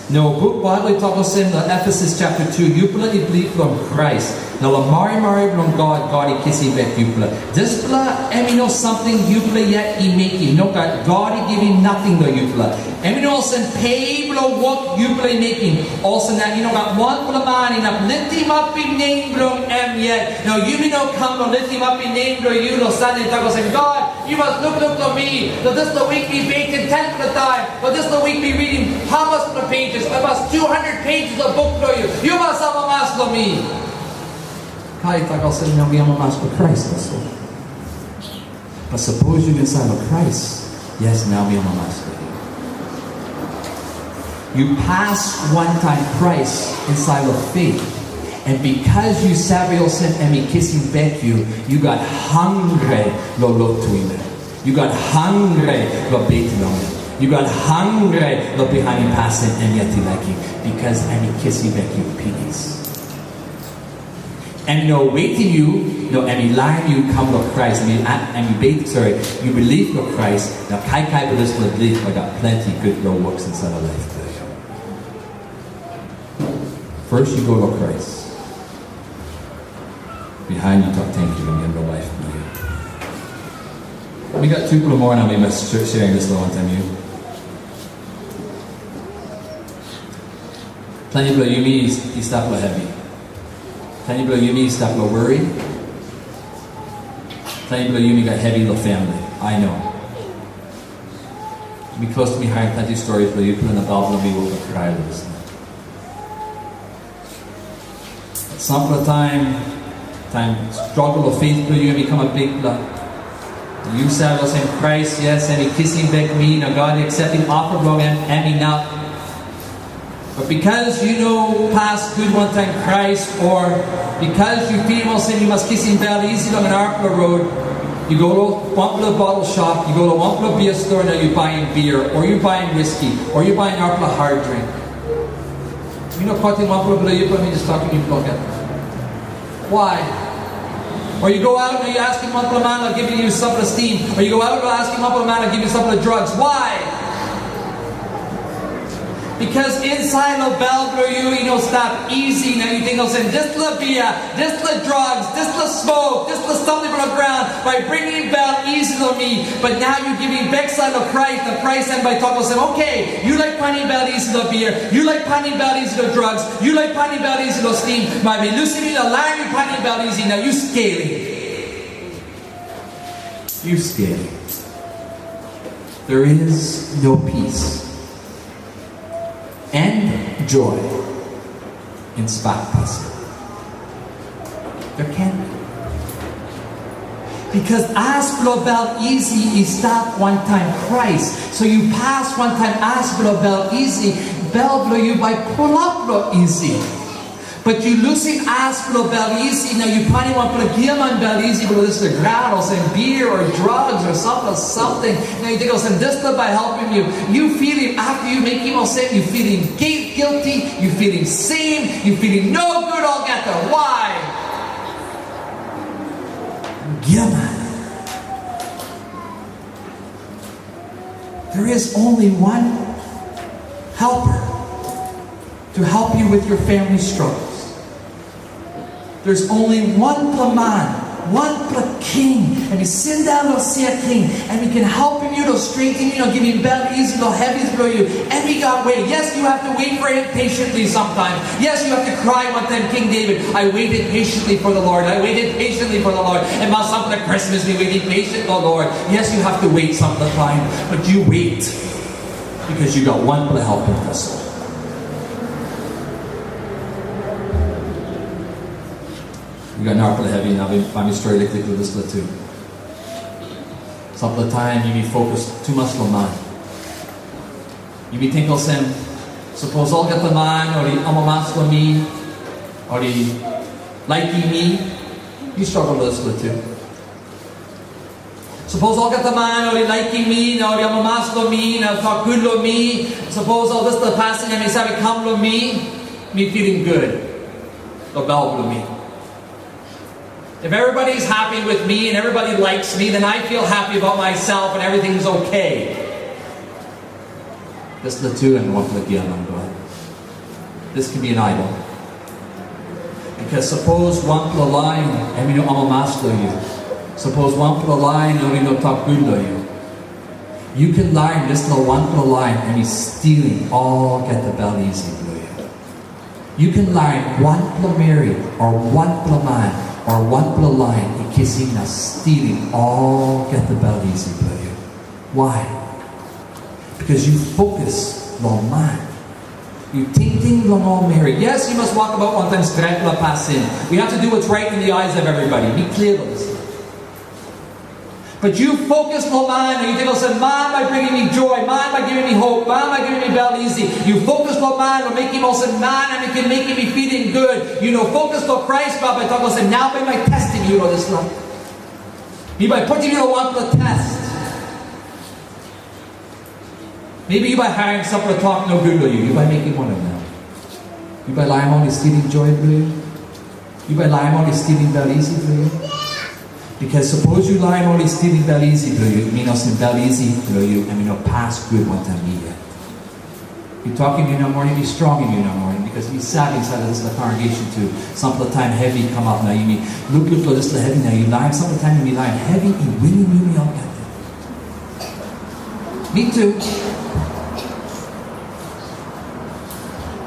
Nogut, Baibel i tok olsem long Efesus chapter two, yupela i bilip long Krais, na long marimari bilong God, God i kisim bek yupela. Dispela em i no samting yupela yet i mekim. Nogat, God i givim nating long yupela. Em i no olsem pe bilong wok yupela i mekim. Olsem na i no gat wanpela man inap litimapim nem bilong em yet. Na yumi no kam long litimapim nem bilong yu long Sande, tok olsem, God, yu mas lukluk long mi. Long dispela wik mi beten tenpela taim. Long dispela wik mi ritim hamaspela pages? Olmos two hundred pages long buk bilong yu. Yu mas amamas long mi. God i tok olsem, nau mi amamas long Krais tasol. Bat sapos yu bin save long Krais, yes, nau mi amamas long yu. Yu pas wantaim Krais insait long fet, na bikos yu save olsem em i kisim bek yu, yu gat hangre long lotu long em. Yu gat hangre long beten long em. Yu gat hangre long bihainim pasin em yet i laikim, bikos em i kisim bek yu pinis. Em i no wetim yu, no, em i larim yu kam long Krais. Em i, em i beten, sori, yu bilip long Krais, na kaikai bilong dispela bilip bai gat planti gutpela wok insait long laip bilong yu. First, yu go long Krais. Bihain yu tok tenkyu long em long laip bilong yu. Mi gat tupela moa na mi mas sharing dispela wantaim yu. Planti bilong yumi i, i stap long hevi. Planti bilong yumi i stap long wori. Planti bilong yumi gat hevi long famili. I know. Mi klostu mi harim planti stori bilong yupela na bel bilong mi wok long krai long dispela. Sampela taim, taim struggle of faith bilong yu em i kamap bikpela. Yu save olsem, Krais, yes, em i kisim bek mi, na God i akseptim ofa bilong em, em inap. Bat bikos yu no pas gut wantaim Krais, o bikos yu pilim olsem yu mas kisim bel isi long wan arapela rot, yu go long wanpela bottle shop, yu go long wanpela beer store, na yu baim beer, o yu baim whiskey, o yu baim arapela hard drink. Mi no kotim wanpela bilong yupela, mi just tokim yupela olgeta. Why? Or you go out and you askim wanpela man na givim yu sampela steam, or you go out and askim wanpela man na givim yu sampela drugs. Why? Because insait long bel bilong yu, i no stap isi. Na yu ting olsem, dispela bia, dispela drugs, dispela smok, dispela samting bilong graun bai bringim bel isi long mi. Bat nau yu givim baksait long Krais, na Krais em bai tok olsem, okay, yu laik painim bel isi long bia, yu laik painim bel isi long drugs, yu laik painim bel isi long steam, bai mi lusim yu na larim yu painim bel isi, na yu skelim. Yu skelim. There is no peace and joy in spak pasin. There can't be. Because as bilong bel isi i stap wantaim Krais, so yu pas wantaim as bilong bel isi, bel bilong yu bai pulap long isi. But yu lusim as bilong bel isi, na yu painim wanpela giaman bel isi bilong dispela graun, olsem beer or drugs or something, something. Na yu ting olsem, dispela bai helpim yu. Yu filim, after yu mekim olsem, yu filim gil- guilty, yu filim shame, yu filim nogut olgeta. Why? Giaman. There is only one helper to help you with your family struggles. There's only one man, one king, em i sindaun long sia king, em i ken helpim yu, long stretim yu, long givim bel isi long hevi bilong yu. Em i gat way. Yes, you have to wait for him patiently sometimes. Yes, you have to cry wantaim King David, "I waited patiently for the Lord. I waited patiently for the Lord." Em mas sampela Krismas mi waiting patient, "Oh Lord." Yes, you have to wait some time, but you wait. Because you got one pela helper vessel. You got narapela hevi, na bai mi stori liklik long dispela tu. Sampela taim yumi fokus tumas long man. Yumi ting olsem, sapos olgeta man ol i amamas long mi, ol i laikim mi, mi struggle long dispela tu. Sapos olgeta man ol i laikim mi, na ol i amamas long mi, na tok gut long mi, sapos ol dispela pasin em i save kam long mi, mi feeling good. Long bel bilong mi. If everybody is happy with me and everybody likes me, then I feel happy about myself and everything's okay. Dispela tu em wanpela giaman God. This can be an idol. Because sapos wanpela lain em i no amamas long yu, sapos wanpela lain em i no tok gut long yu, yu ken larim dispela wanpela lain em i stilim olgeta bel isi bilong yu. Yu ken larim wanpela meri o wanpela man o wanpela lain i kisim na stilim olgeta bel isi bilong yu. Why? Because yu fokus long man. Yu tingting long ol meri. Yes, yu mas wokabaut wantaim stretpela pasin. We have to do what's right in the eyes of everybody. Mi klia long dispela. But yu fokus long man, na yu ting olsem, man bai bringim mi joy, man bai givim mi hope, man bai givim mi bel isi. Yu fokus long man, long mekim olsem man em i ken mekim mi feeling good. Yu no fokus long Krais, bai bai tok olsem, nau bai mi testim yu long dispela. Mi bai putim yu long wanpela test. Maybe yu bai harim sampela tok nogut long yu. Yu bai mekim wanem nau? Yu bai larim ol i stilim joy bilong yu? Yu bai larim ol i stilim bel isi bilong yu? Because sapos yu larim ol i stilim bel isi bilong yu, i min olsem bel isi bilong yu em i no pas gut wantaim mi yet. Mi tokim yu nau moning, mi strongim yu nau moning, because mi save insait long dispela congregation tu, sampela taim hevi i kamap na yumi lukluk long dispela hevi na yu larim, sampela taim yumi larim hevi i winim yumi olgeta. Mi tu.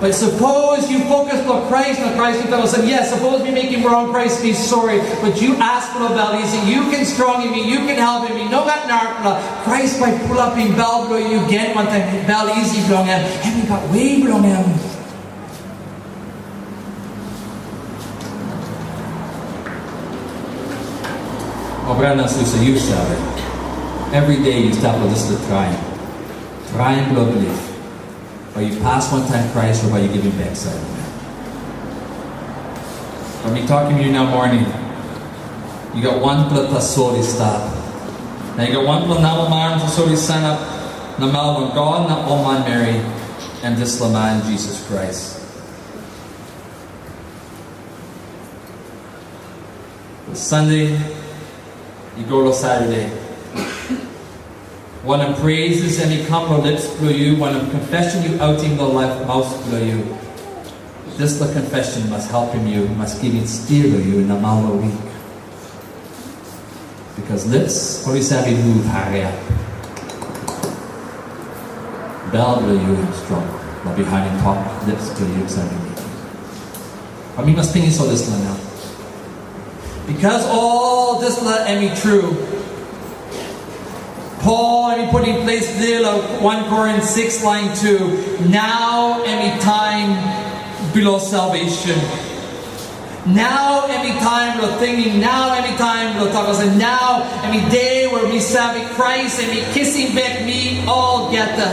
But sapos yu fokus long Krais, na Krais i tok olsem, yes, sapos mi mekim rong, Krais, mi sori. But yu askim long bel isi, yu ken strongim mi, yu ken helpim mi. Nogat narapela, Krais bai pulapim bel bilong yu gen wantaim bel isi bilong em. Em i gat we bilong em. O brata na susa, yu save, everyday yu stap long dispela traim. Traim bilong bilip. Bai yu pas wantaim Krais, o bai yu givim baksait long em? Bai mi tokim yu nau moning, yu gat wanpela tasol i stap. Na yu gat wanpela namba man tasol i sanap namel long God na ol manmeri, em dispela man Jisas Krais. Sande i go long Satade. Wanem praises em i kam long lips bilong yu, wanem confession yu autim long laip maus bilong yu, dispela confession mas helpim yu, mas givim stia long yu namel long wik. Because lips ol i save move hariap. Bel bilong yu em strong, na bihainim tok lips bilong yu save mekim. Bai mi mas pinis ol dispela nau. Because ol dispela em i tru, Pol em i putim ples klia long Wan Korin sikis lain tu, nau em i taim bilong salvation. Nau em i taim bilong tingting, nau em i taim bilong tok olsem, nau em i de we mi save Krais em i kisim bek mi olgeta.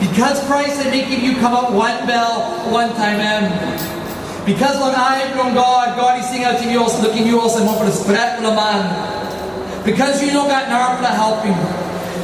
Bikos Krais em mekim yu kamap wanbel wantaim em. Bikos long ai bilong God, God i singautim yu olsem, lukim yu olsem wanpela stretpela man. Bikos yu no gat narapela helpim.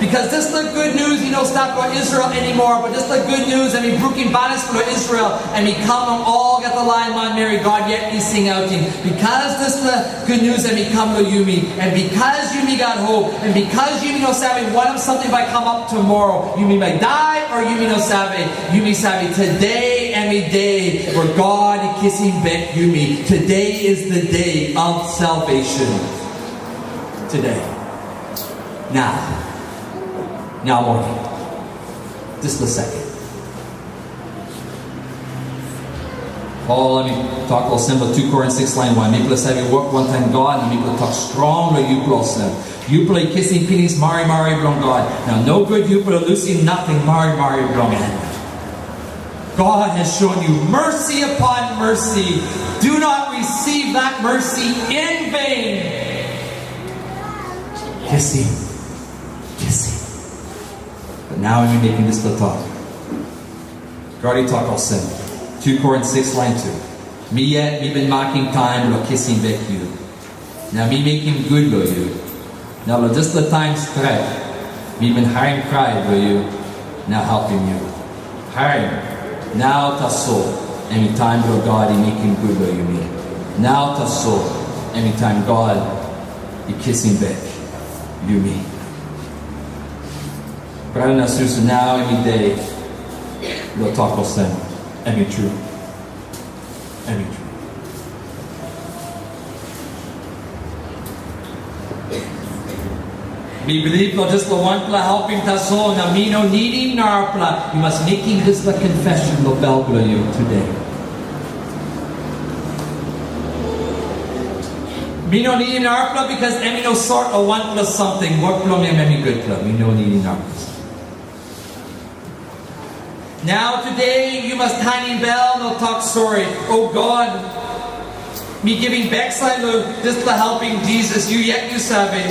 Bikos dispela gutnius i no stap long Israel anymore, but dispela gutnius em i brukim banis bilong Israel, em i kam long olgeta lain manmeri God yet i singautim. Bikos dispela gutnius em i kam long yumi, and bikos yumi gat hope, and bikos yumi no save wanem samting bai kamap tomorrow, yumi bai dai o yumi no save, yumi save today em i de we God i kisim bek yumi. Today is the day of salvation. Today. Now. Now morning. Just a second. Pol em i tok olsem long Tu Korin sikis lain wan, mipela save wok wantaim God, na mipela tok strong long yupela olsem, yupela i kisim pinis marimari bilong God. Na nogut yupela lusim nating marimari bilong en. God has shown you mercy upon mercy. Do not receive that mercy in vain. Kisim. Kisim. But nau em i mekim dispela tok. God i tok olsem, Tu Korin sikis lain tu, mi yet mi bin makim taim bilong kisim bek yu. Na mi mekim gut long yu. Na long dispela taim stret, mi bin harim krai bilong yu, na helpim yu. Harim, nau tasol em i taim bilong God i mekim gut long yumi. Nau tasol em i taim God i kisim bek yumi. Brata na susu, nau em i de long tok olsem, em i tru. Em i tru. Mi bilip long dispela wanpela helpim tasol, na mi no nidim narapela. Yu mas mekim dispela confession long bel bilong yu today. Mi no nidim narapela, bikos em i no sot long wanpela samting. Wok bilong em, em i gutpela. Mi no nidim narapela. Nau today, yu mas tanim bel, no tok sori. O God, mi givim baksait long dispela helpim Jisas, yu yet yu save.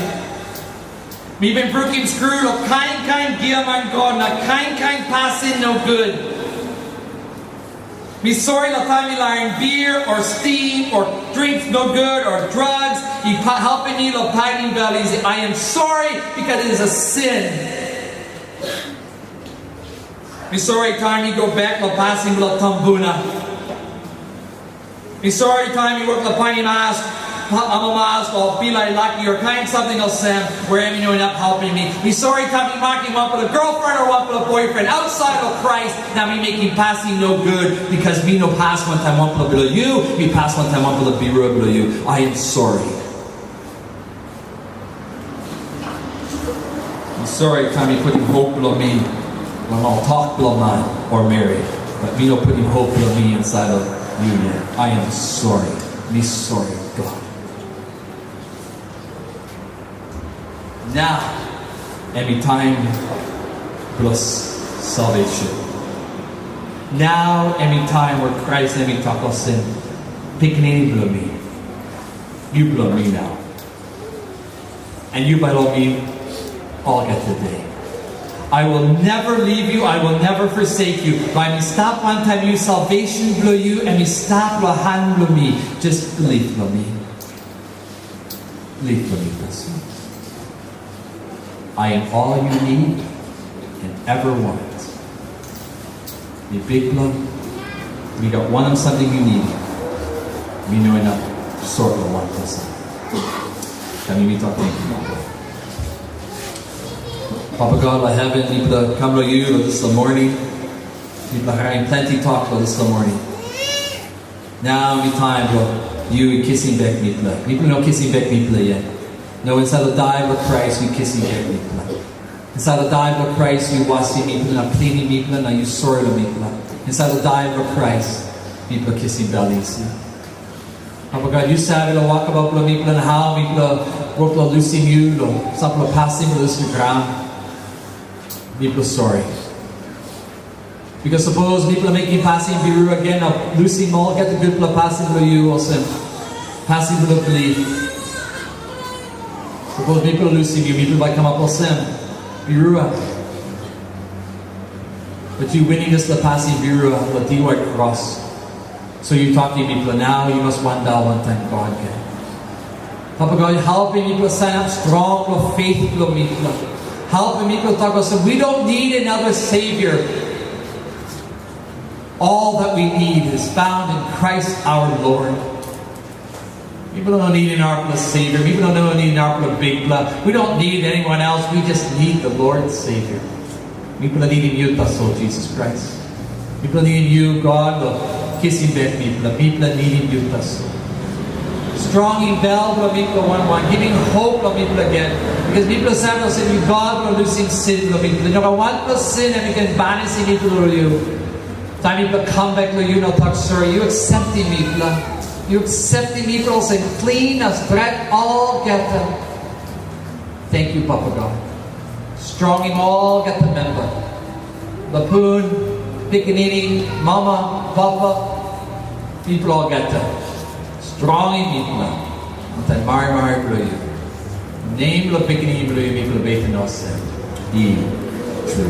Mi bin brukim skru long kain kain giaman God na kain kain pasin nogut. Mi sori long taim mi larim bia o stim o drinks nogut o drugs i pa- helpim mi long painim bel isi. I am sorry because it is a sin. Mi sori taim mi go bek long pasin bilong tumbuna. Mi sori taim mi wok long painim as, amamas o pilai laki o kain samting olsem, we em i no inap helpim mi. Mi sori taim mi makim wanpela girlfriend o wanpela boyfriend outside of Christ, na mi mekim pasin nogut, because mi no pas wantaim wanpela bilong yu, mi pas wantaim wanpela birua bilong yu. I am sorry. Mi sori taim mi putim hope bilong mi long ol tok bilong man o meri, but mi no putim hope bilong mi insait long yu yet. I am sorry. Mi sori, God. Nau em i taim bilong salvation. Nau em i taim we Krais em i tok olsem, "Pikinini bilong mi, yu bilong mi nau." And yu bai long mi olgeta de. I will never leave you, I will never forsake you. Bai mi stap wantaim yu, salvation bilong yu em i stap long han bilong mi. Just bilip long mi. Bilip long mi tasol. I am all you need and ever want. Mi Bikpela, mi gat wanem samting yu nidim, mi no inap sot long wanpela samting. Taim mi tok tenkyu, Papa. Papa God long heven, mipela kam long yu long dispela moning. Mipela harim planti tok long dispela moning. Nau em i taim bilong yu kisim bek mipela. Mipela no kisim bek mipela yet. No, insait long dai bilong Krais yu kisim bek mipela. Insait long dai bilong Krais yu wasim mipela na klinim mipela na yu sori long mipela. Insait long dai bilong Krais mipela kisim bel isi. Papa God, yu save long wokabaut bilong mipela na hau mipela wok long lusim yu long sampela pasin bilong dispela graun. Mipela sori. Bikos sapos mipela mekim pasin birua gen na lusim olgeta gutpela pasin bilong yu, olsem pasin bilong bilip. Sapos mipela lusim yu, mipela bai kamap olsem birua. Bat yu winim dispela pasin birua long diwai kros. So yu tokim mipela nau, yu mas wandaun wantaim God gen. Papa God, helpim mipela sanap strong long faith bilong mipela. Helpim mipela tok olsem, we don't need another Savior. All that we need is found in Christ our Lord. Mipela no nidim narapela Savior. Mipela no nidim narapela Bikpela. We don't need anyone else. We just need the Lord Savior. Mipela nidim yu tasol, Jesus Christ. Mipela nidim yu, God, long kisim bek mipela. Mipela nidim yu tasol. Strongim bel bilong mipela wan wan, givim hope long mipela gen. Bikos mipela save olsem yu God bilong lusim sin bilong mipela. I no gat wanpela sin em i ken banisim mipela long yu. Taim mipela kam bek long yu na tok sori, yu akseptim mipela. Yu akseptim mipela olsem klin na stret olgeta. Thank you, Papa God. Strongim olgeta memba. Lapun, pikinini, mama, papa, mipela olgeta. Strongim mipela. Wantaim marimari bilong yu. Nem bilong pikinini bilong yu mipela beten olsem. I tru.